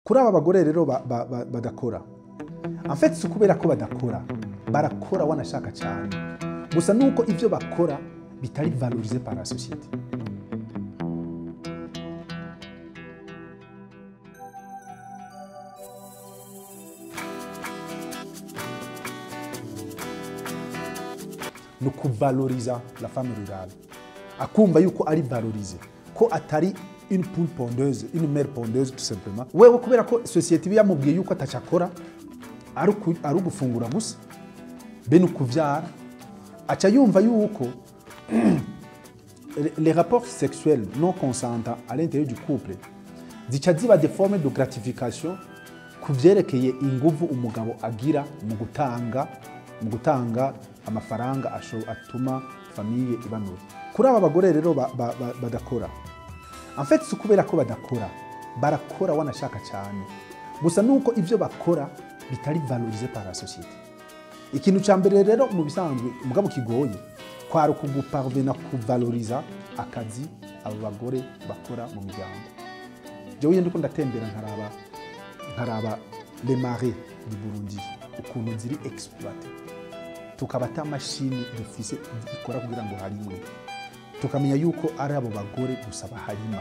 Kuri aba bagore rero badakora, en fait si ukubera ko badakora, barakora wanashaka cyane, gusa nuko ivyo bakora bitari valorisé par la société. Ni ukuvaloriza la femme rurale, akumva yuko ari valorisé, ko atari une poule pondeuse, une mère pondeuse tout simplement. Wewe kubera ko société iba yamubwiye yuko atacakora, ari ugufungura gusa be ni ukuvyara, aca yumva yuko les rapports sexuels non consentants à l'intérieur du couple zica ziba des formes de gratification ku vyerekeye inguvu umugabo agira mu gutanga amafaranga atuma famille ibanura. Kuri aba bagore rero badakora, en fait si ukubera ko badakora, barakora wanashaka cyane, gusa nuko ivyo bakora bitari valorisé par la société. Ikintu ca mbere rero mu bisanzwe mugabo kigoye kwari ukuguparvena kuvaloriza akazi abo bagore bakora mu miryango. Jewe iyo ndiko ndatembera nkaraba les marais du Burundi ukuntu ziri exploité, tukaba ata mashini dufise ikora kugira ngo harimwe, tukamenya yuko ari abo bagore gusa baharima,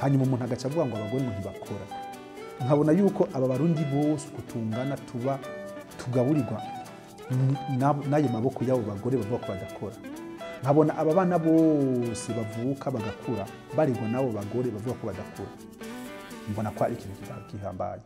hanyuma umuntu agaca avuga ngo abagore ngo ntibakora. Nkabona yuko aba Barundi bose uko tungana tuba tugaburirwa n'ayo maboko y'abo bagore bavuga ko badakora. Nkabona aba bana bose bavuka bagakura barirwa n'abo bagore bavuga ko badakora. Mbona ko ari ikintu gihambaye.